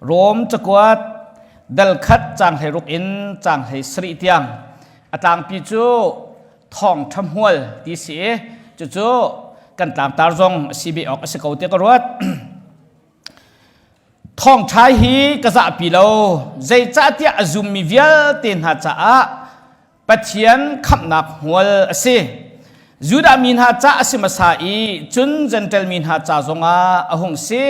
Rom cakuat dal khat caang 16 in caang 17 tiang a tlangpi cu thawngṭha hmual ti si i cucu kan tlangtar zong a si ve awk a si ko tiah ka ruat. Thawngṭha hi ka zahpi lo, zeicahtiah a zummi vialte hna caah Pathian khamhnak hmual a si. Judah mi hna ca a si hmasa i cun Jentail mi hna ca zongah a hung si.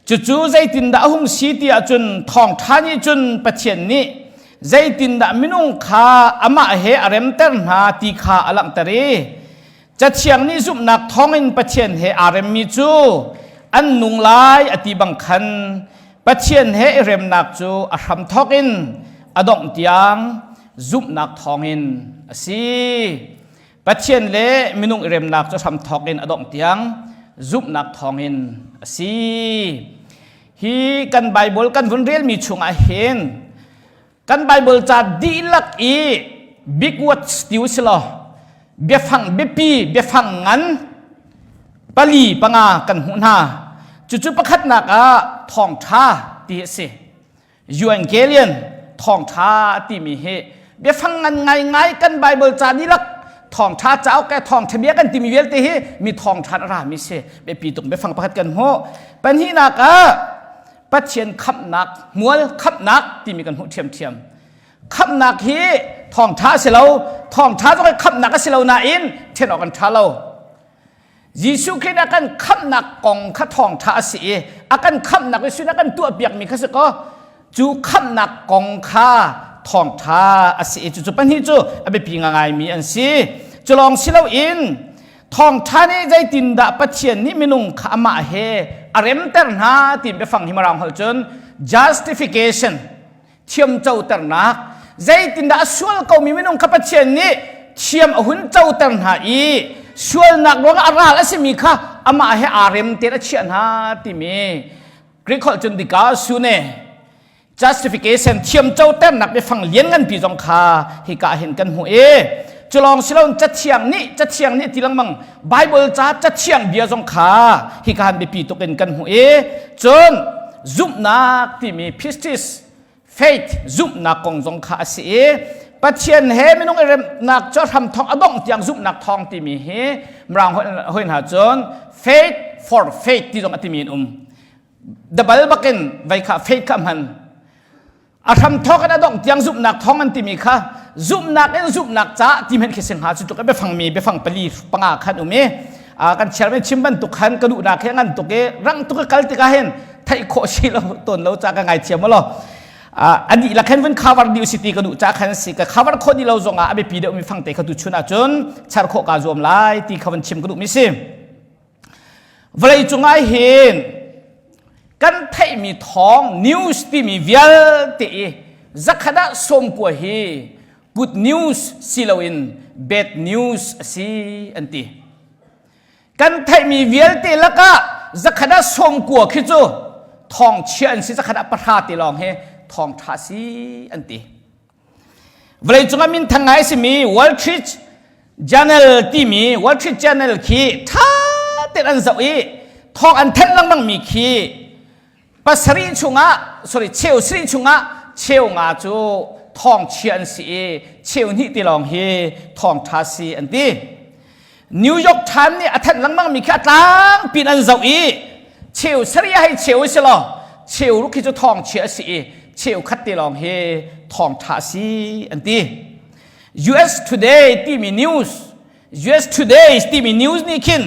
Cucu zeitindah a hung si ti ahcun thawngṭha nih cun Pathian nih zeitindah minung kha amah he a remter hna ti kha a langhter i Cathiang nih zumhnak thawngin Pathian he aa remmi cu an nung lai a ti bang khan Pathian he i remnak cu a hramthawk in a dongh tiang zumhnak thawngin a si. Pathian le minung i remnak cu hramthawk in a dongh tiang zumhnak thawngin a si. Hi kan Bible kan vun relmi chungah hin Kan Bible ca dihlak i big words ti u silaw biafang biapi biafang ngan pali panga kan hmuh hna. Cucu pakhatnak ah thawngṭha ti a si. Evangelion thawngṭha timi hi biafang ngan ngaingai kan Bible ca dihlak thawngṭha cauk ke thawngṭha bia kan timi vialte hi mi thawngṭha a rami si. Biapi tuk biafang pakhat kan hmuh. Pahnihnak ah Pathian khamhnak hmual khamhnak timi kan hmuh ṭhiamṭhiam. Khamhnak hi thawngṭha a si lo, thawngṭha zong hi khamhnak a si lo nain ṭhen awk an ṭha lo. Jesuh Khrih a kan khamhnak kong kha thawngṭha a si i a kan khamhnak Jesuh a kan tuahpiakmi kha si kaw cu khamhnak kong kha thawngṭha a si i cucu pahnih cu a biapi ngaingaimi an si. Cu lawng si loin Thawngṭha nih zeitindah Pathian nih minung kha amah he a remter hna ti biafang hi Mirang holh cun justification thiamcoternak zeitindah a sual komi minung kha Pathian nih thiam a hun coter hna i sualnak ruangah a ral a simi kha amah he aa rem tein a chiah hna timi Greek holh cun dikasune justification thiamcoternak biafang lian nganpi zong kha hika hin kan hmuh i culawng siloin cathiang nih cathiang nih ti lengmang Bible ca cathiang bia zong kha hika han biapi tuk in kan hmuh i cun zumhnak timi pistis faith zumhnak kong zong kha a si i Pathian he minung i remnak cu hram thong a dongh tiang zumhnak thawng timi hi mirang hoi hna cun faith for faith ti zong a timi in um dabal bakin vei kha faith kha hman a hram thawk in a dongh tiang zumhnak thawng an timi kha zumhnak in zumhnak ca ti men khi sing ha cu tluk biafang mi biafang pali panga khan um i kan chiar mi chim bantuk khan ka duhnak he ngan tuk i rang tuk i kal tikah hin theih khawh si lo ton lo ca ka ngai thiam lo ani la khan vun cover di si ti ka duh ca khan si ka cover khawh di lo zong ah a biapi deuh mi fangte kha tu chun ahcun char khawh ka zuam lai ti kha vun chim ka duh mi si Vawleicung ah hin kan theihmi thawng news timi vialte i zakhat ah 90 hi good news si loin bad news a si an ti. Kan theihmi vialte lakah zakhat ah 90 khi cu thawngchia an si zakhat ah 10 te lawng hi thawngṭha si an ti. Vawleicung ah minthang ngai a simi Wall Street Journal timi Wall Street Journal khi ṭha tein an zoh i thawng an thanh lengmang mi khi pasarih chungah sorry cheu sarih chungah cheu nga cu thawngchia an si i cheu hnih ti lawng hi thawngṭha si an ti. New York Times nih a thanh lengmang mi khi a tlangpi in an zoh i cheu sarih hei cheu a si law cheu ruk hi cu thawngchia a si i cheu khat te lawng hi thawngṭha a si an ti. US Today timi news US Today timi news nih khin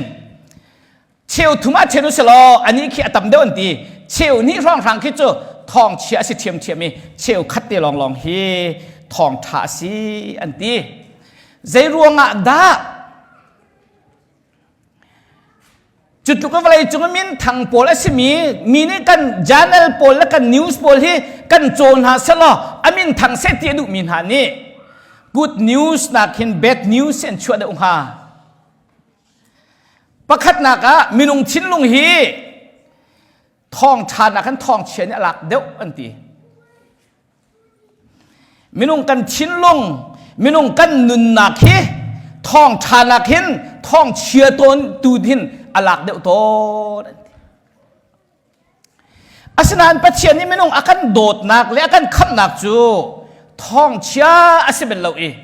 cheu thum ah ṭhen u si law anih khi a tam deuh an ti cheu hnih hrawnghrang khi cu thawngchia a si ṭhiamṭhiam i cheu khat te lawnglawng hi thawngṭha a si an ti. Zei ruangah dah cu tluk vawlei cung min thang pawl a simi mi nih kan journal pawl le kan news pawl hi kan caw hna selaw a min thang seh ti a duhmi hna nih good news nak hin bad news an chuah deuh hnga pakhatnak ah minung thinlung hi thawngṭha nak hin thawngchia nih a lak deuh an ti Minung kan thinlung, minung kan nunnak hi thawngṭha nak hin thawngchia tawn tu hin a lak deuh tawn an ti. Asinain Pathian nih minung a kan dawtnak le a kan khamhnak cu thawngchia a si bel lo i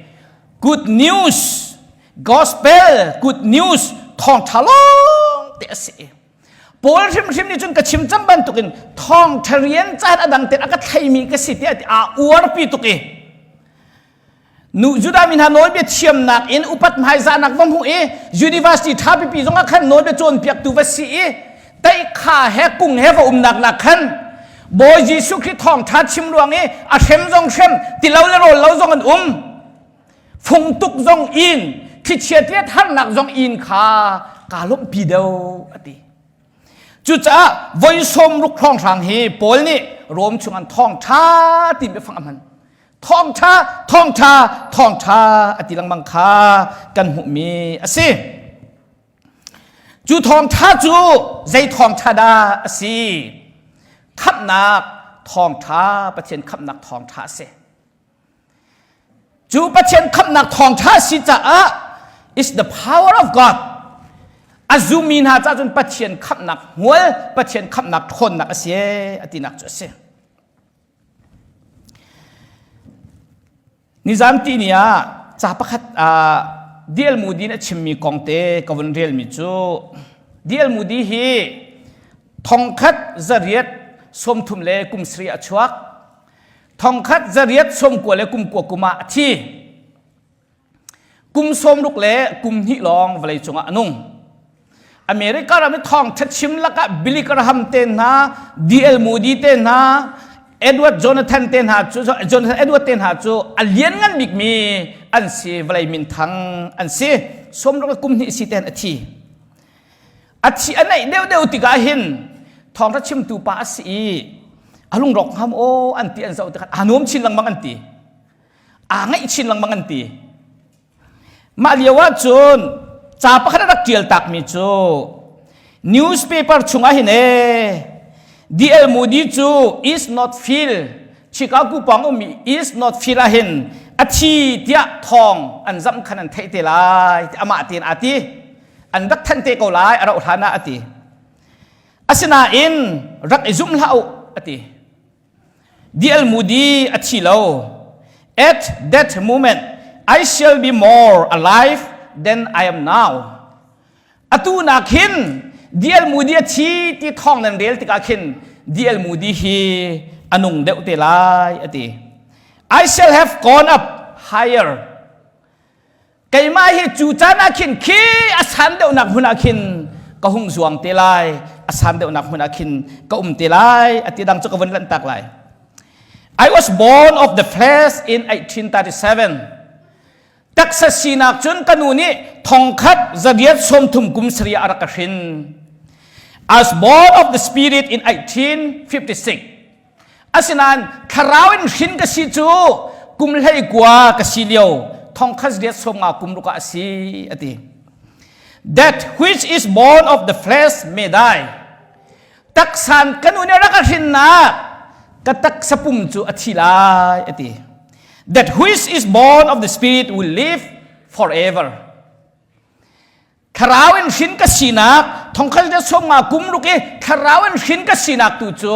good news, gospel, good news thawngṭha lawng te a si. Paul hrimhrim nih cun ka chim cang bantukin thawngṭha rian caan a dang ten a ka thlaimi ka si tiah aa uarpi tuk i nu Judah mi hna nawlbia thiamnak in upat hmaizahnak va hmuh i university ṭha pipi zongah khan nawlbia cawnpiaktu va si i teikha he kung he va umnak nak khan Bawi Jesuh Khrih thawngṭha chim ruang i a hrem zong hrem tilo le rawl lo zong an um fung tuk zong in thlichia tiat harnak zong in kha kaa lawmhpi deuh a ti. Cucaah voi sawm ruk hrawnghrang hi Paul nih Rom chung an thawngṭha ti biafang a hman. Thawngṭha, thawngṭha, thawngṭha a ti lengmang kha kan hmuhmi a si. Cu thawngṭha cu zei thawngṭha dah a si? Khamhnak thawngṭha, Pathian khamhnak thawngṭha a si. Cu Pathian khamhnak thawngṭha si caah is the power of God. A zummi hna caah cun Pathian khamhnak hmual, Pathian khamhnak ṭhawnnak a si a tinak cu a si. Nizan ti ni ah ca pakhat ah D.L. Moody nih a chimmi kong te ka vun relmi cu D.L. Moody hi thongkhat zariat sawmthum le kum sarih a chuak. Thongkhat zariat sawmkua le kumkua kum ah a thi. Kum sawmruk le kum hnih lawng vawlei cungah a nung. America ram i thawngṭha chim lakah Billy Graham te hna, D.L. Moody te hna, Edward Jonathan te hna cu Jonathan Edward te hna cu a lianngan bikmi an si vawlei minthang an si. Sawmruk le kum hnih si ten a thi. A thi a neih deuhdeuh tikah hin thawngṭha chimtu pa a si i a lungrawk hngam aw an ti an zoh tikah aa nuam chin lengmang an ti. Aa ngaih chin lengmang an ti. Mah lio ah cun ca pakhat a rak ṭial takmi cu newspaper chungah hin ee D.L. Moody cu is not feel Chicago pawng ummi is not feel ah hin a thi tiah thawng an zamh khan an theih te lai amah tein aa ti. An rak thanh te ko lai a rauh hlan ah a ti. Asinain rak i zum hlah u a ti. D.L. Moody a thi lo. At that moment, I shall be more alive than I am now. Atu nak hin D.L. Moody a thi ti thawng nan rel tikah khin D.L. Moody hi a nung deuh te lai a ti. I shall have gone up higher Keimah hi cu caan ah khin khi a san deuhnak hmun ah khin ka hung zuang te lai, a san deuhnak hmun ah khin ka um te lai, a ti dang cu ka vun lanhtak lai. I was born of the flesh in 1837. Taksa sinak cun ka nu nih thongkhat zariat sawmthum kum sarih a rak ka hrin. I was born of the spirit in 1856. Asinain thlarau in hrin ka si cu kum hlei kua ka si lio thongkhat riat sawm nga kum ruk ah a si a ti. That which is born of the flesh may die. Taksan kan nih rak a hrinnak ka taksa pum cu a thi lai a ti. That which is born of the spirit will live forever. Thlarau in hrin ka sinak thongkhal te som nga kum ruk i thlarau in hrin ka sinak tu cu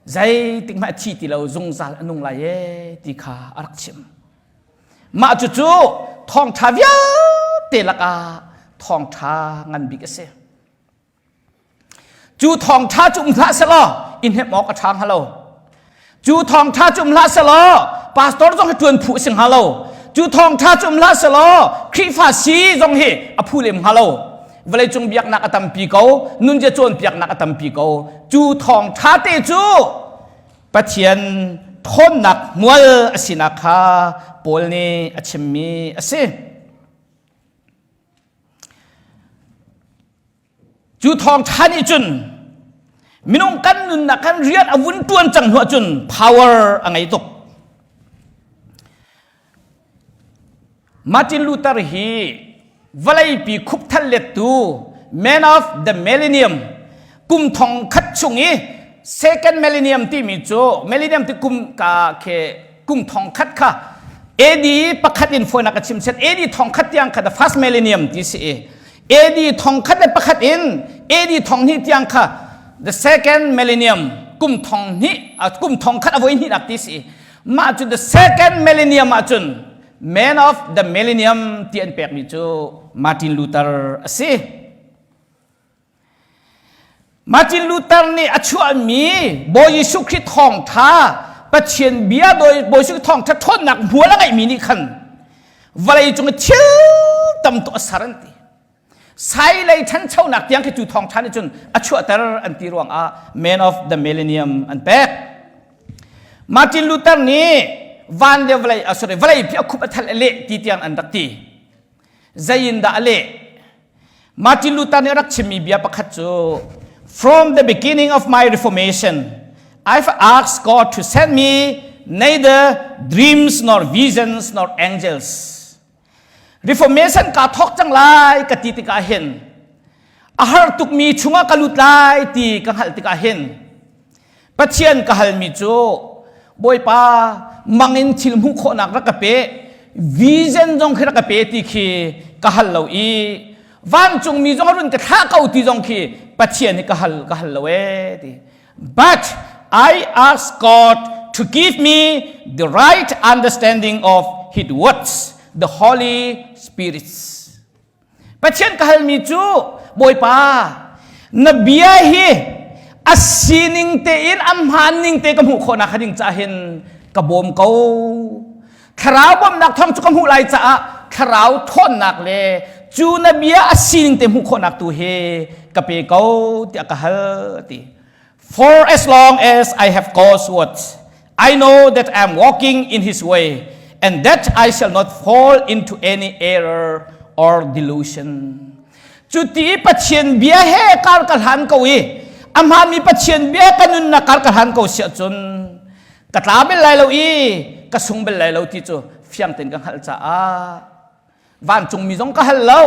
zeitik hmanh a thi ti lo zungzal a nung lai e ti kha a rak chim. Mah cucu thawngṭha vialte lakah thawngṭha ngan bik a si. Cu thawngṭha cu um hlah selaw i hnemh awk a ṭha hnga lo. Cu thawngṭha cu um hlah selaw pastor zong hi ṭuan phu a si hnga lo. Cu thawngṭha cu um hlah selaw Khrihfa si zong hi a phu lem hnga lo. Vawleicung biaknak a tampi ko, nunzia cawnpiaknak a tampi ko. Cu thawngṭha te cu Pathian ṭhawnnak hmual a sinak kha Paul nih a chimmi a si. Cu thawngṭha nih cun minung kan nunnak kan rian a vun ṭuan cang hnu ahcun power a ngei tuk. Martin Luther hi vawleipi khupthal lettu man of the millennium kum thong khat chung i second millennium timi cu millennium ti kum ka khe kum thong khat kha AD pakhat in fawinak ka chim set AD thong khat tiang kha the first millennium ti si i AD thong khat le pakhat in AD thong hnih tiang kha the second millennium. kum thong hnih kum thong khat a voi hnih nak ti si mah cu the second millennium ah cun man of the millennium ti an pekmi cu Martin Luther a si. Martin Luther nih a chuahmi Bawi Jesuh Khrih thawngtha Pathian bia Bawi Jesuh thawngtha ṭhawnnak hmual a ngeihmi nih khan vawlei cung i thil tam tuk a ser an ti. Sailei ṭhanchonak tiang khi cu thawngṭha nih cun a chuahter an ti ruangah Man of the Millennium an pek. Martin Luther nih van le vawlei, sorry, vawlei phi a khup a thal a leh ti tiang an rak ti. Zei in dah a leh? Martin Luther nih a rak chimmi bia pakhat cu From the beginning of my reformation, I've asked God to send me neither dreams nor visions nor angels. Reformation ka thawk cang lai ka ti tikah hin a har tukmi chungah ka lut lai ti ka hngalh tikah hin Pathian ka halmi cu Bawipa mangin thil hmuh khawhnak rak ka pe vision zong khi rak ka pe ti khi ka hal lo i vancungmi zong run ka thlah ko ti zong khi Pathian hi ka hal ka hal lo ee ti but I ask God to give me the right understanding of his words the Holy Spirits Pathian ka halmi cu Bawipa na bia hi a sining tein a hmaan ning te ka hmuh khawhnak ding caah hin ka bawm ko thlarau bawmhnak thawng cu ka hmuh lai caah thlarau thawnnak le cu na bia a sining te hmuh khawhnak tu hi ka pe ko tiah ka hal ti For as long as I have God's words, I know that I am walking in his way and that I shall not fall into any error or delusion. Cu ti Pathian bia he kar ka hlan ko i a hmaanmi Pathian bia ka nunnak kar ka hlan ko siah cun ka tla bel lai lo i ka sung bel lai lo ti cu fiang tein ka hngalh caah vancungmi zong ka hal lo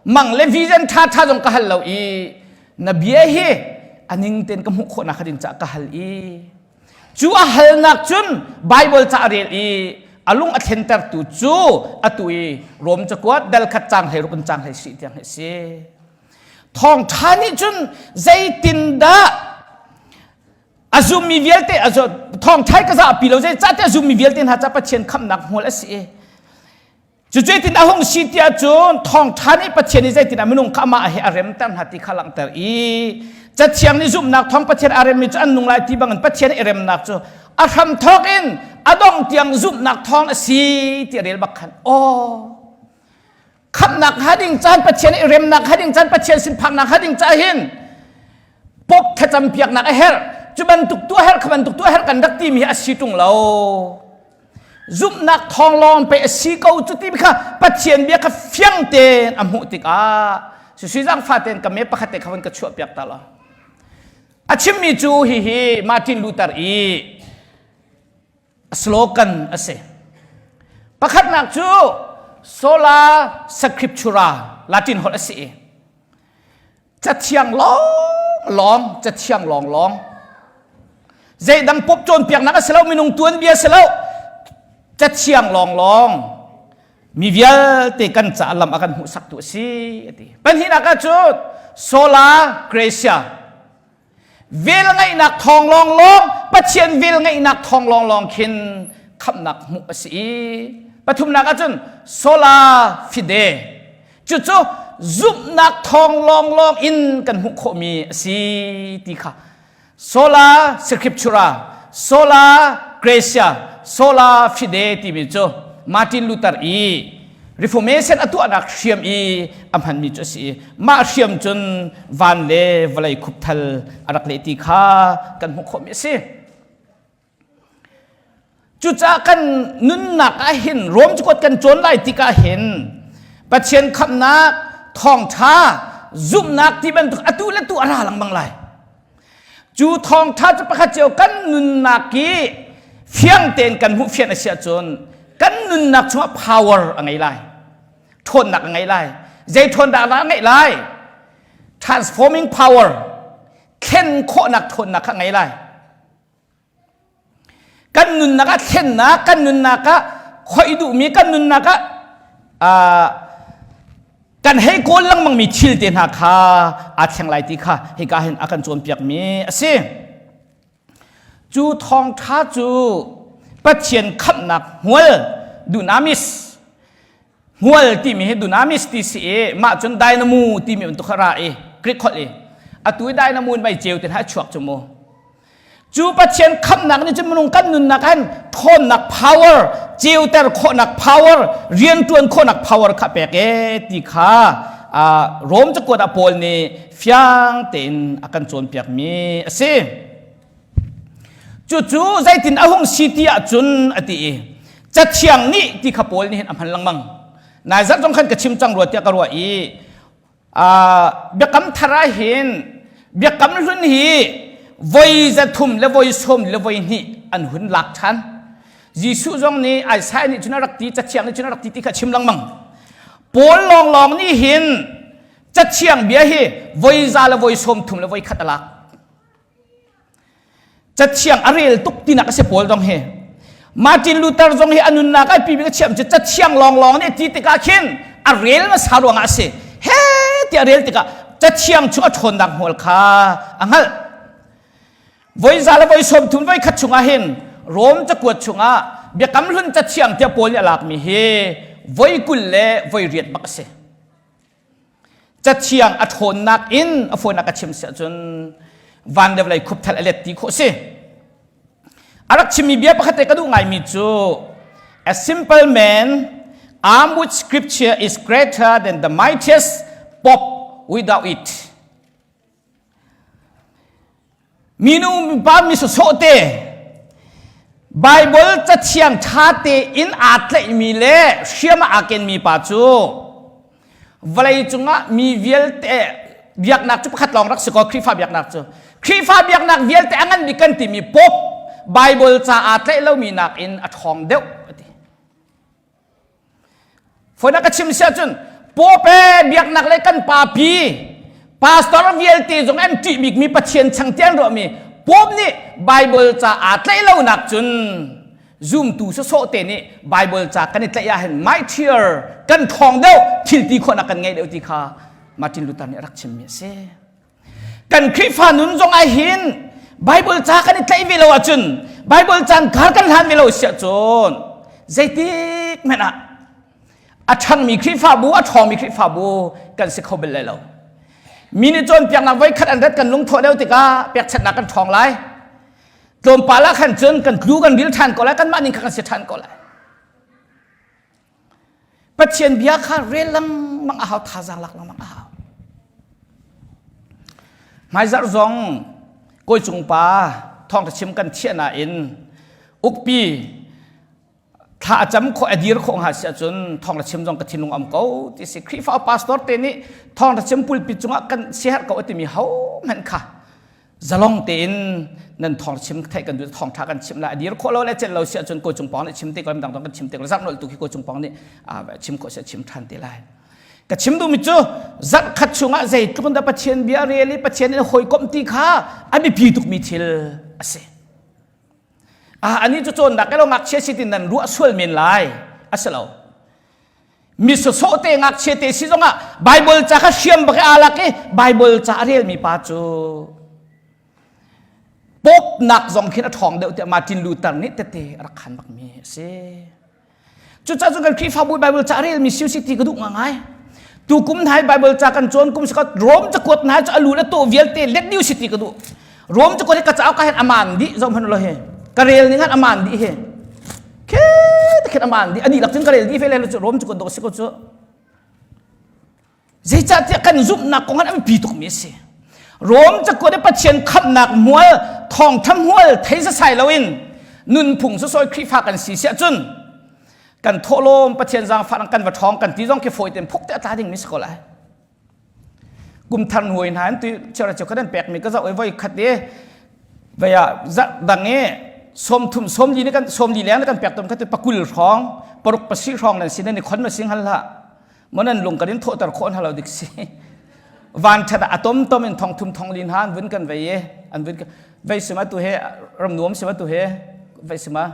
mang le vision ṭha ṭha zong ka hal lo i na bia hi a ning tein ka hmuh khawhnak ding caah ka hal i cu a halnak cun Bible ca a rel i a lung a thlentertu cu atu i Rom cakuat dal khat cang hlei ruk in cang hlei si tiang hi si thawngṭha nih cun zeitindah a zummi vialte thawngṭha ka zahpi lo zeicahtiah a zummi vialte hna ca Pathian khamhnak hmual a si i Cucu tin a hung si tiah cun thawngṭha nih Pathian nih zeitin ah minung kha amah he a remter hna ti kha langhter i Cathiang nih zumhnak thawng Pathian a remmi cu an nung lai ti bangin Pathian i remnak cu a hramthawk in a dongh tiang zumhnak thawng a si ti a rel bak khan aw khamhnak ha ding caan Pathian i remnak ha ding caan Pathian sin phaknak ha ding ca hin pop thlacam piaknak a herh cu bantuk tu a herh kha bantuk tu a herh kan rak timi hi a si ṭung lo Zumhnak thawng lawng pe a si ko cu ti kha Pathian bia kha fiang tein a hmuh tikah sui zaangfa tein ka me pakhat te kha van ka chuah piak ta law a chimmi cu hihi Martin Luther i slogan a si pakhatnak cu sola scriptura Latin holh a si i Cathiang lawnglawng, cathiang lawnglawng. Zeidang pop cawnpiaknak a si lo, minung tuanbia a si lo. Cathiang lawnglawng. Mi vialte kan caah lam a kan hmuhsaktu a si, a ti. Pahnihnak ah cun sola gratia. Vel ngeihnak thawng lawnglawng, Pathian vel ngeihnak thawng lawnglawng khin khamhnak hmuh a si i pathumnak ah cun sola fide. Cucu zumhnak thawng lawnglawng in kan hmuh khawhmi a si ti kha sola scriptura, sola gratia, sola fide timi cu Martin Luther i Reformation a tuahnak hriam i a hmanmi cu a si i mah hriam cun van le vawlei khupthal a rak leh ti kha kan hmuh khawhmi a si. Cucaah kan nunnak ah hin Rom cakuat kan cawn lai tikah hin Pathian khamhnak, thawngṭha, zumhnak ti bantuk atu le tu a ra lengmang lai. Cu thawngṭha cu pakhat cio kan nunnak i fiang tein kan hmuh fian a si ahcun kan nunnak chungah power a ngei lai. Ṭhawnnak a ngei lai. Zei ṭhawnnak dah a ngeih lai? Transforming power, thlen khawhnak ṭhawnnak kha a ngei lai. Kan nunnak ah thlennak, kan nunnak ah khoih duhmi, kan nunnak ah kan hei kawl lengmangmi thil te hna kha aa thleng lai ti kha hika hin a kan cawnpiakmi a si. Cu thawngṭha cu Pathian khamhnak hmual dunamis hmual timi hi dunamis ti si i mah cun dynamo timi bantuk kha ra i Greek holh i atu i dynamo in mei ceu tin ha chuak cu mu. Cu Pathian khamhnak nih cun minung kan nunnak han ṭhawnnak power, ceuter khawhnak power, rianṭuan khawhnak power kha pek e ti kha Rom cakuat ah Paul nih fiang tein a kan cawnpiakmi a si. Cucu zeitin a hung si ti ahcun a ti i Cathiang nih ti kha Paul nih hin a hman lengmang. Nai zarh zong khan ka chim cang rua tiah ka ruah i biakam thar ah hin biakam hlun hi voi 300 le voi 12 an hun lak ṭhan. Jesuh zong nih Isaiah nih cun a rak ti, Cathiang nih cun a rak ti ti kha chim lengmang. Paul lawnglawng nih hin Cathiang bia hi voi za le voi 30 le voi khat a lak. Cathiang a rel tuk tinak a si Paul zong hi. Martin Luther zong hi a nunnak ai pi bik a chiam cu cathiang lawnglawng nih ti tikah khin a rel hmasa ruangah a si. He ti a rel tikah cathiang chung a ṭhawnnak hmual kha a hngalh. Voi za le voi 30 voi khat chungah hin Rom cakuat chungah biakam hlun cathiang tiah Paul nih a lakmi hi voi 20 le voi riat bak a si. Cathiang a ṭhawnnak in a fawinak a chim si ahcun van le vawlei khupthal a let ti khawh si. A rak chimmi bia pakhat te ka duh ngaimi cu a simple man armed with scripture is greater than the mightiest pope without it. Minu pa mi sawsawh te Bible cathiang ṭha tein aa tlaihmi le hriam aa kenmi pa cu vawlei cungah mi vialte biaknak cu pakhat lawng rak si kaw Khrihfa biaknak cu Khrihfa biaknak vialte a ngan bik kan timi Pope Bible ca aa tlaih lomi nakin a ṭhawng deuh a ti. Fawinak ka chim si ahcun Pope biaknak le kan papi pastor vialte zong an ṭih bikmi Pathian chang ti an ruahmi Pope nih Bible ca aa tlaih lonak cun zumtu sawsawh te nih Bible ca kan i tlaih ahhin mightier kan ṭhawng deuh thil ti khawhnak kan ngei deuh ti kha Martin Luther nih a rak chimmi a si. Kan Khrihfa nun zong ah hin Bible ca kan i tlaih ve lo ahcun Bible caan khar kan hlan ve lo si ahcun zeitik hmanh ah a ṭhangmi Khrihfabu a ṭhawngmi Khrihfabu kan si kho bal lai lo. Mi nih cawnpiaknak voikhat an rat kan lungthawh deuh tikah pekchanhnak kan ṭhawng lai. Tlawmpal ah khan cun kan tlu kan ril ṭhan ko lai kanmah ning kha kan si ṭhan ko lai. Pathian bia kha rel lengmang a hau thazaang lak lengmang a hau. Hmaizarh zong kawi cung pa thawngtha chim kan thiah nain ukpi thla a cam khawh a dir khawh hnga si ahcun thawngtha chim zong ka thinlung am ko ti si Khrihfa pastor te nih thawngtha chim pulpit cungah kan siaherh ko a timi ho hmanh kha zalong tein nan thawng chim theih kan duh thawng tha kan chim lai a dir khawh lo le celh lo si ahcun ko cung pawng nih chim te ko dang dang kan chim te ko zarh nolh tu khi ko cung pawng nih chim khawh si chim than te lai ka chim duhmi cu zarh khat chungah zeitluk in dah Pathian bia rel i Pathian in hawikomh ti kha a biapi tukmi thil a si ah ani cu cawnnak ke lo ngakchia si tin nan ruah sual men lai a si lo Mi sawsawh te ngakchia te si zongah Bible ca kha hriam bak i aa lak i Bible ca a relmi pa cu Pope nak zong khin a ṭhawng deuh tiah Martin Luther nih tete a rak khan bakmi a si. Cucaah cun kan Khrihfabu Bible ca a relmi si usih ti ka duh ngai. Tu kum hna hi Bible ca kan cawn kum sikot Rom cakuat hna cu a lu le taw vialte let dih usih ti ka duh. Rom cakuat hi ka cauk ah hin aman dih zoh hmanh ulaw hi. Ka rel ning han aman dih hi. Khe khin aman dih a dihlak cun ka rel dih fe le cu Rom cu dawh si ko cu. Zeicahtiah kan zumhnak kong han an pi tukmi a si. Rom cakuat i Pathian khamhnak mual thawngtha mual thei sasai loin nunphung sasawi Khrihfa kan si siah cun kan thawhlawm Pathian zaangfah kan va ṭhawng kan ti zong khi fawi tein phuk te a tla dingmi si ko lai. Kum thar hnuai hna in tu chera cheu khat an pekmi ka zoh i voi khat i vei ah dang i 30 40 ni kan 40 leng kan pek tom khat pakul hrawng paruk pasi hrawng nan si nan i khon ma sing hal hlah mon an lung kan in thawhter khawh hna lo dik si van that a tom tom in thong thum thong lin han vun kan vei i an vun vei sima tu he ram nuam sima tu he vei sima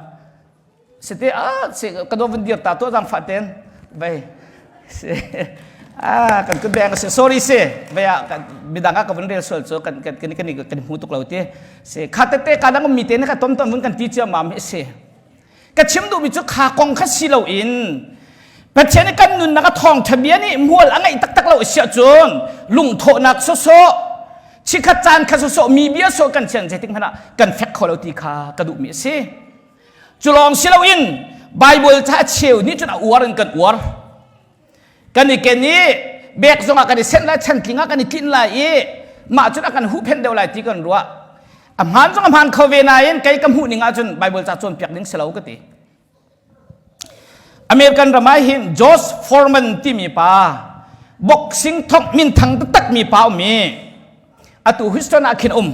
Site ah ka do vun dir ta to zang fa ten vai. Ah, kan kun beng si. Sorry si. Vaya midang ka vun rel sual cu kan kan kan kan kan hmu tuk lo ti. Si kha tete ka dang mi te na ka tom tom vun kan ti cia mam hi si. Ka chim duh mi cu kha kong kha si lo in Pathian nih kan nunnak a thawngṭha bia nih mual a ngeih taktak lo si ahcun lungthawhnak sawsawh chikhat caan kha sawsawh mi bia sawh kan chian zeitik hmanh ah kan fek kho lo ti kha ka duhmi a si. Cu lawng si loin Bible ca a cheu nih cun a uar in kan uar. Kan i ken i bek zongah kan i senh lai, chantling ah kan i tlinh lai i mah cun a kan huhphenh deuh lai ti kan ruah. A hmaan zong a hmaan kho ve nain kei ka hmuh ning ahcun Bible ca cawnpiak ding si lo ka ti. American ram ah hin George Foreman timi pa boxing thongh minthang taktak mi pa um i atu Houston ah khin um.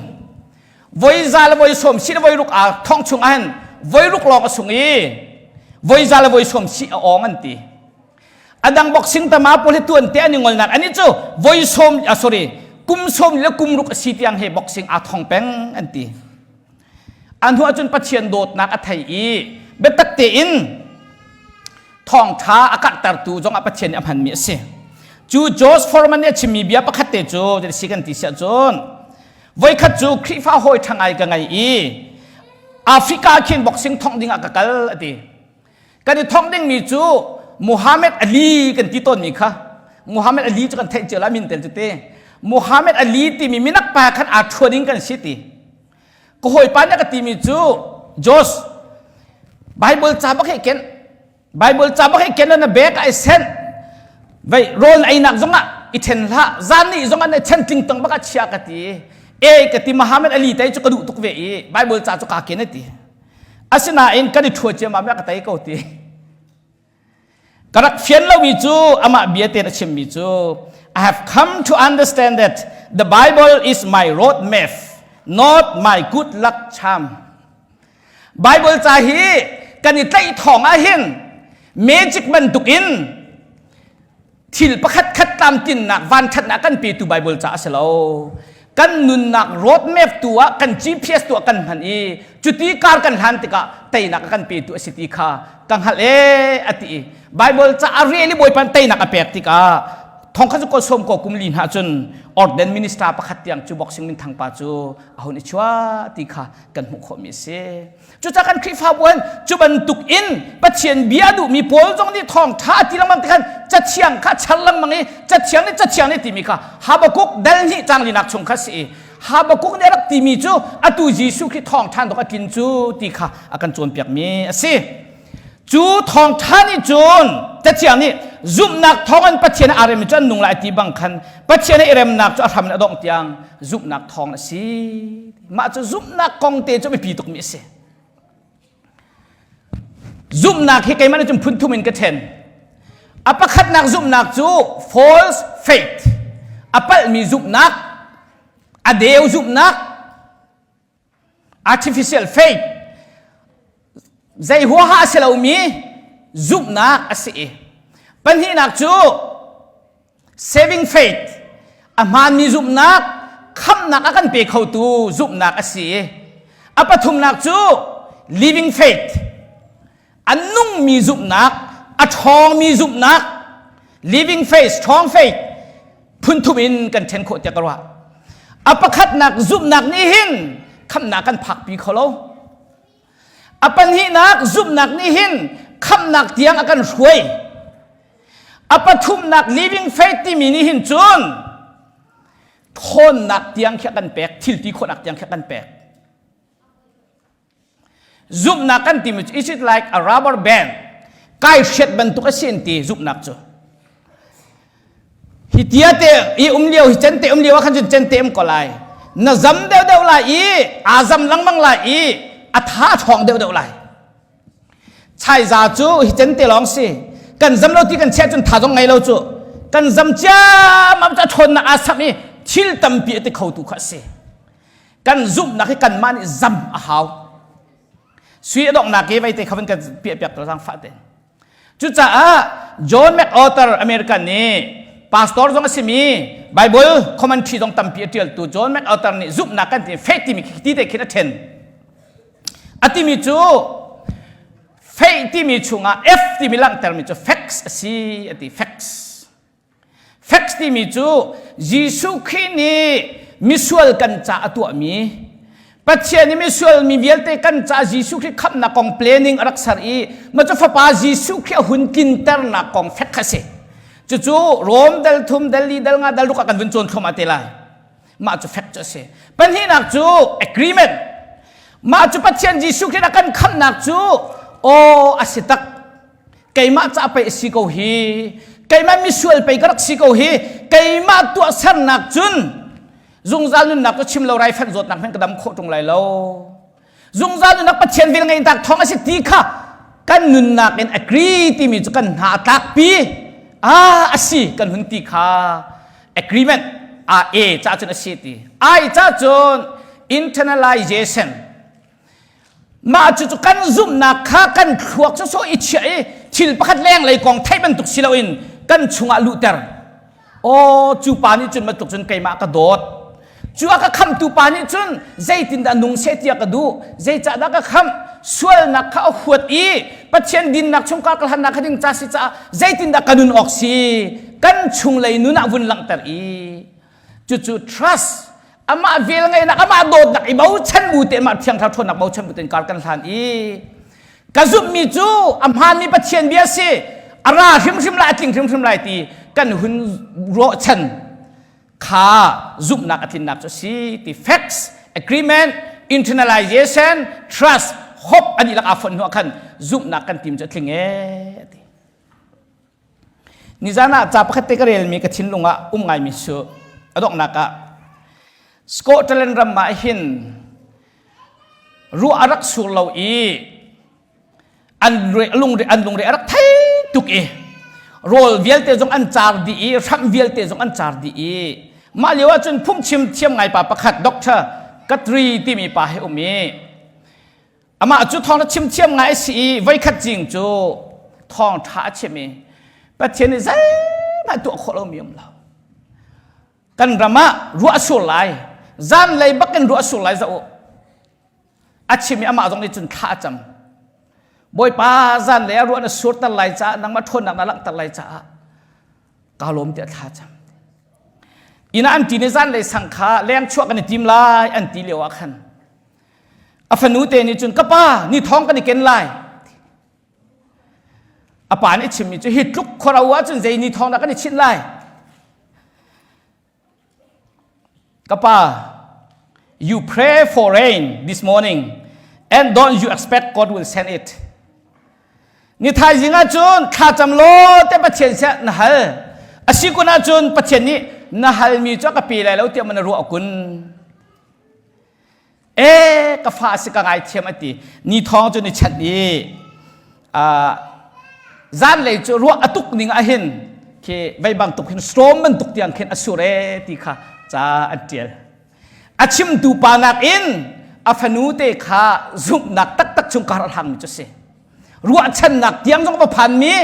Voi za le voi sawm si le voi ruk aa thong chung ah hin voi ruk lawng a sung i voi za le voi sawm si a awng an ti. Adang boxing tama pawl hi tuan te an i ngolnak ani cu voi sawm ah sorry kum sawm le kum ruk a si tiang he boxing aa thong peng an ti. A hnu ahcun Pathian dawtnak a thei i biatak tein thawngṭha a karhtertu zongah Pathian nih a hmanmi a si. Cu George Foreman nih a chimmi bia pakhat te cu si kan ti si ahcun voikhat cu Khrihfa hawi ṭha ngai ka ngei i Africa khin boxing thongh dingah ka kal a ti. Kan i thongh dingmi cu Muhammad Ali kan ti tawnmi kha Muhammad Ali cu kan theih cio la min tel cu te Muhammad Ali timi minak pa khan aa ṭhua ding kan si ti. Ka hawipa nih a ka timi cu Josh Bible ca bak hi ken Bible ca bak hi ken na bag ai sent vei rawl einak zongah i then hlah zan ni zongah na chen tling tang bak a chia ka ti e ka ti Muhammad Ali tai cu ka duh tuk ve i Bible ca cu ka ken a ti asinain kan i thua cia ma ka tai ko ti Ka rak fian lomi cu amah bia tein a chimmi cu I have come to understand that the Bible is my road map, not my good luck charm. Bible ca hi kan i tlaih thawng ah hin magic bantukin thil pakhat khat tlamtlinnak vanṭhatnak kan petu Bible ca a si lo. Kan nunnak road map tu ah kan GPS tu ah kan hman i cuti kar kan hlan tikah teinak a kan petu a si ti kha ka hngalh ee a ti i Bible ca a rel i Bawipa teinak a pek tikah thongkhat cu kawlsawm ko kum li hna cun Orden minister pakhat tiang cu boxing minthang pa cu a hun i chuah ti kha kan hmuh khawhmi a si. Cucaah kan Khrihfabu hin cu bantuk in Pathian bia duhmi pawl zong nih thawngṭha ti lengmang ti khan cathiang kha char lengmang i cathiang nih cathiang nih timi kha Habakkuk dal hnih cang linak chung kha si i Habakkuk nih a rak timi cu atu Jesuh Khrih thawngṭha dok a tlin cu ti kha a kan cawnpiakmi a si. Cu thawngṭha nih cun cathiang nih zumhnak thawngin Pathian aa remmi cu an nung lai ti bang khan Pathian i remnak cu a hram in a dongh tiang zumhnak thawng a si. Mah cu zumhnak kong te cu biapi tukmi a si. Zumhnak hi keimah nih cun phun thum in ka ṭhen. A pakhatnak zumhnak cu false faith, a palhmi zumhnak, a deu zumhnak, artificial faith, zei huaha a si lomi zumhnak a si i pahnihnak cu Saving faith a hmaanmi zumhnak khamhnak a kan pe khotu zumhnak a si. A pathumnak cu living faith a nungmi zumhnak a ṭhawngmi zumhnak living faith strong faith phunthum in kan ṭhen khawh tiah ka ruah. A pakhatnak zumhnak nih hin khamhnak kan phakpi kho lo. A pahnihnak zumhnak nih hin khamhnak tiang a kan hruai. A pathumnak living faith timi nih hin cun thawnnak tiang khi a kan pek, thil ti khawhnak tiang khi a kan pek. Zumhnak kan timi cu is it like a rubber band? Kai hriat bantuk a si an ti zumhnak cu. Hi tia te i um lio hi cente um lio ah khan cun cente um ko lai. Na zam deuhdeuh lai i aa zam lengmang lai i a tha a ṭhawng deuhdeuh lai. Chaiza cu hi cente lawng si. Kan zam lo ti kan chiah cun tha zong ngei lo cu. Kan zam ciammam cu a ṭhawnnak aa samh i thil tampi a ti khotu kha a si. Kan zumhnak hi kanmah nih zam a hau. Sui a donghnak i veite kha van kan piahpiak to zaangfah tein. Cucaah John MacArthur American nih pastor zong a simi Bible commentary zong tampi a ṭialtu John MacArthur nih zumhnak kan ti faith timi khi ti te khin a ṭhen. A timi cu faith timi chungah F timi langhtermi cu facts a si a ti facts. Facts timi cu Jesuh Khrih nih misual kan ca a tuahmi Pathian nih misual mi vialte kan ca Jesuh Khrih khamhnak kong planning a rak ser i mah cu fapa Jesuh Khrih a hun tlinternak kong fact kha si. Cucu Rom dal thum dal li dal nga dal ruk ah kan vun cawn thluahmah te lai. Mah cu fact cu a si. Pahnihnak cu agreement. Mah cu Pathian Jesuh Khrih a kan khamhnak cu aw a si tak keimah ca pei a si ko hi keimah misual pei ka rak si ko hi keimah tuahsernak cun zungzal nunnak cu chim lo raifanh zawtnak hmanh ka dam khawh ṭung lai lo zungzal nunnak Pathian vel ngei tak thawng a si ti kha kan nunnak in agree timi cu kan hna a tlakpi ah a si kan hun ti kha agreement a e ca cun a si ti ai ca cun internalization Mah cucu kan zumhnak kha kan thluak cu sawh i chiah i thil pakhat lenglei kong theih bantuk si loin kan chungah luhter. Aw cu pa nih cun bantuk cun keimah ka dawt. Cu a ka khamtu pa nih cun zeitindah nung seh tiah ka duh, zeicahdah ka khamh, sualnak kha a huat i Pathian dinnak chung kar ka hlannak kha ding ca si caah zeitindah ka nun awk si kan chunglei nun ah vun langhter i cucu trust amah vel ngeihnak amah dawtnak i bochan bu te amah thiang thlarau ṭhawnnak bochan bu tein kar kan hlan i ka zumhmi cu a hmaanmi Pathian bia si a ra hrimhrim lai a tling hrimhrim lai ti kan hun ruahchan kha zumhnak a tlinnak cu si ti facts agreement internalization trust hope an ilak aa fonh hnu ah khan zumhnak kan tim cu a tling ee ti Nizan ah ca pakhat te ka relmi ka thinlung ah um ngaimi cu a donghnak ah Scotland ram ah hin ruah a rak sur lo i an lungre an lungre a rak thei tuk i rawl vialte zong an car dih i hramh vialte zong an car dih i mah lio ah cun phungchim thiam ngai pa pakhat Dr. Katri timi pa hi um i Amah cu thawng chim thiam ngai a si i voikhat zing cu thawngṭha a chim i Pathian nih zeihmanh tuah khawh lomi um lo. Kan ram ah ruah a sur lai, zanlei bak in ruah a sur lai zoh u. A chim i amah zong nih cun thla a cam. Bawipa zanlei ah ruah na surter lai caah nangmah ṭhawnnak na langhter lai caah kaa lawm tiah thla cam. Inn ah an ṭin i zanlei sang kha leng chuah kan i tim lai an ti lio ah khan A fanu te nih cun ka pa ni thawng kan i ken lai. A pa nih chimmi cu hi tluk khuaro ahcun zei ni thawng dah kan i chinh lai. Ka pa, you pray for rain this morning and don't you expect God will send it. Ni thaizing ahcun thlacam law te Pathian siah na hal. A si kun ahcun Pathian nih na halmi cu a ka pe lai lo tiah man na ruah kun. E ka fa si ka ngaithiam a ti ni thawng cu ni chanh i zanlei cu ruah a tuk ning ah hin khi vei bang tuk hin storm bantuk tiang khin a sur e ti kha ca an tial a chimtu pa nakin a fanu te kha zumhnak taktak chung kar a hlangmi cu si ruahchannak tiang zong va phanmi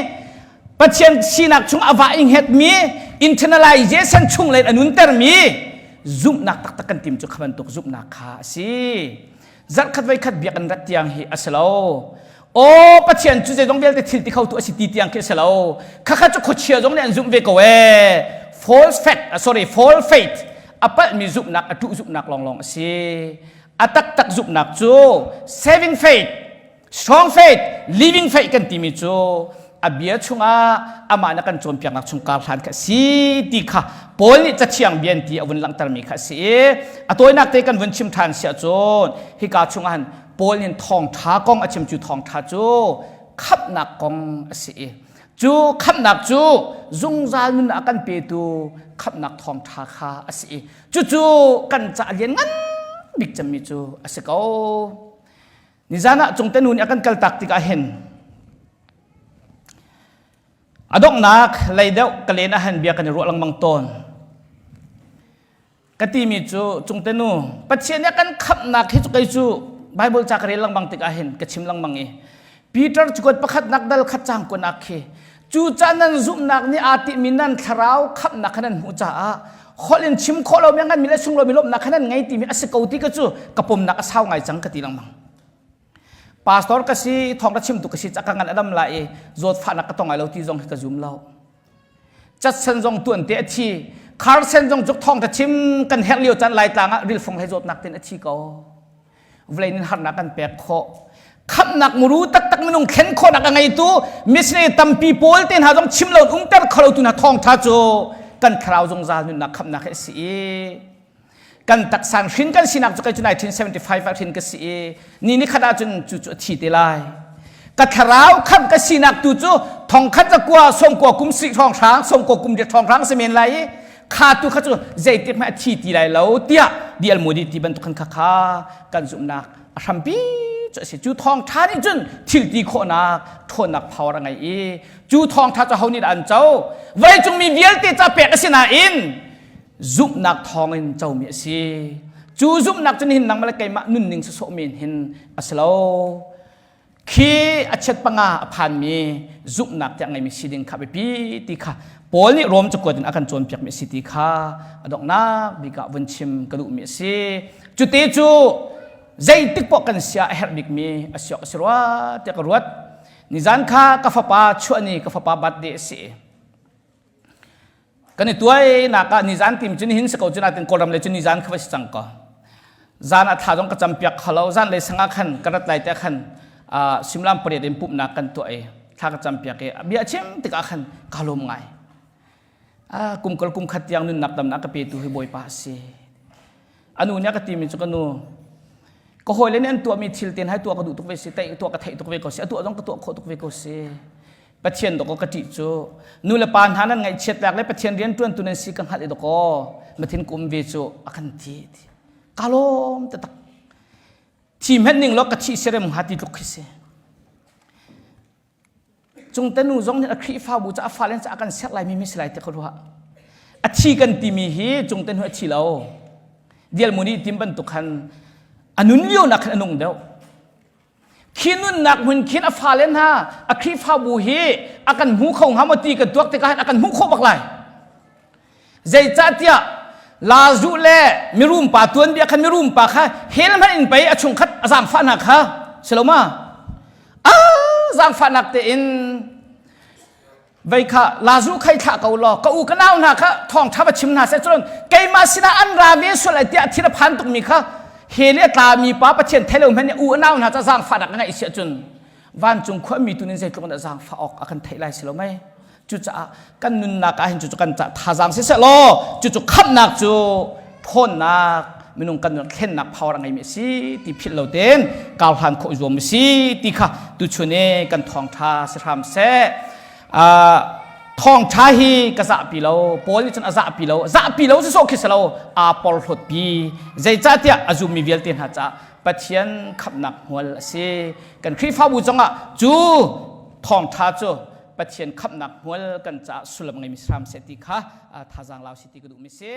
Pathian sinak chung a va i hngetmi internalization chung len a nuntermi zumhnak taktak kan tim cu kha bantuk zumhnak kha a si zarhkhat voikhat biak an rat tiang hi a si lo aw Pathian cu zeizong vialte thil ti kho tu a si ti tiang khi a si lo khakha cu khuachia zong nih an zumh ve ko ee false faith sorry false faith a palhmi zumhnak a tuh zumhnak lawnglawng a si a taktak zumhnak cu saving faith Strong faith, living faith kan timi cu a bia chungah amah na kan cawnpiaknak chung kar hlan kha si ti kha Paul nih cathiang bian ti a vun langhtermi kha si i a tawinak te kan vun chim ṭhan siah cun hika chungah han Paul nih thawngṭha kong a chim cu thawngṭha cu khamhnak kong a si i cu khamhnak cu zungzal nun a kan petu khamhnak thawngṭha kha a si i cucu kan ca lian ngan bik cemmi cu a si ko. Nizan ah Cungte nu nih a kan kaltak tikah hin a donghnak lei deuh ka len ah hin bia kan i ruah lengmang tawn. Ka timi cu Cungte nu Pathian nih a kan khamhnak hi cu kei cu Bible ca ka rel lengmang tikah hin ka chim lengmang i Peter cukuat pakhatnak dal khat cang kun ah khi cu ca nan zumhnak nih aa timi nan thlarau khamhnak kha nan hmuh caah holh in chim khawh lomi nganmi le sunglawi lawmhnak kha nan ngei timi a si ko ti ka cu ka pomnak a sau ngai cang ka ti lengmang pastor ka si thawng ka chimtu ka si cak ka ngan adam lai i zawtfahnak ka tong ai lo ti zong hi ka zum lo. Catsen zong tuan te a thi. Carson zong cu thawng chim kan herh lio caan Laitlang ah rilfong hlei zawtnak tin a thi ko. Vawlei nin harnak kan pek khawh. Khamhnak muru taktak minung thlen khawhnak a ngeitu missionary tampi pawl te hna zong chim lo umter kho lo tu hna thawngtha cu kan thlarau zungzal nunnak khamhnak hi a si i kan taksan hrin kan sinak cu kei cu 1975 ah hrin ka si i ni ni khat ahcun cu cu a thi te lai ka thlarau khamh ka sinak tu cu thongkhat zakua sawmkua kum si thong hrang sawmkua kum riat thong hrang si men lai i kha tu kha cu zeitik hmanh a thi ti lai lo tiah dial mudi ti bantuk khan kha kha kan zumhnak a hrampi cu a si. Cu thawngṭha nih cun thil ti khawhnak ṭhawnnak power a ngei i cu thawngṭha cu ho nih dah an co? Vawleicung mi vialte ca pek a si nain zumhnak thawngin comi a si. Cu zumhnak cu nihin nangmah le keimah nunning sawsawh men hin a si lo. Khi a chiat panga a phanmi zumhnak tiah ngeimi si ding kha biapi ti kha Paul nih Rom cakuat in a kan cawnpiakmi a si ti kha a donghnak bik ah vun chim ka duhmi a si. Cute cu zeitik poah kan sia a herh bikmi a si awk a si rua tiah ka ruat. Nizan kha ka fapa chuah ni ka fapa birthday a si. Kan i tuainak ah nizan tim cu nihin si ko cu natin Kawlram le cu nizan kha va si cang ko. Zan ah thla zong ka campiak kho lo. Zan lei sang ah khan ka rat lai te khan suimilam pariat in pumhnak kan tuah i thla ka campiak i bia chim tikah khan ka lawm ngai. Kum kal kum khat tiang nunnak damnak ka petu hi Bawipa a si. Anu nih a ka timi cu ka nu ka hawile nih an tuahmi thil ten hai tuah ka duh tuk ve si tai tuah ka theih tuk ve ko si a tuah zong ka tuah khawh tuk ve ko si. Pathian dawkaw ka ṭih cu nu le pa hna nan ngaihchiat lak le Pathian rian ṭuantu nan si ka hngalh i dawkaw mathin kum ve cu a kan ti ti ka lawm taktak. Thi hmenh ning law ka thih serem hnga ti tluk khi si. Cungte nu zong nih a Khrihfabu ca a fale ca a kan serh lai mi mi si lai ti ka ruah. A thi kan timi hi cungte nu a thi lo. Dialmuni tim bantuk khan a nun lio nak khan a nung deuh. Khi nunnak hmun khin a fale hna a Khrihfabu hi a kan hmu kho hnga maw ti kan tuak tikah a kan hmuh khawh bak lai. Zeicahtiah Lazuh le mirum pa tuanbia khan mirum pa kha hell hmanh in pei a chungkhat a zaangfah hna kha si lo ma? A zaangfahnak tein Vei kha Lazu khai thlah ko law ka u ka nau hna kha thawngṭha va chim hna seh. Cun keimah sinah an ra ve sual ai tiah thin a phan tukmi kha hell i a tlami pa Pathian thei lo hmanh nih u a nau hna ca zaangfahnak a ngeih si ahcun vancung khuami tu nih zeitluk in dah zaangfah awk a kan theih lai si lo mei? Cucaah kan nunnak ah hin cucu kan ca thazaang siseh law cucu khamhnak cu ṭhawnnak minung kan nun thlennak power a ngeimi a si ti philh lo tein kar hlan khawh i zuam a si ti kha tuchun i kan thawngṭha si hram seh. Thawngṭha hi ka zahpi lo. Paul nih cun a zahpi lo. Zahpi lo sawsawh khi si lo, aa porhlawtpi. Zeicahtiah a zummi vialte hna caah Pathian khamhnak hmual a si. Kan Khrihfabu zongah cu thawngṭha cu Pathian khamhnak hmual kan caah sullam ngeimi si hram seh ti kha thazaang lau si ti ka duhmi si.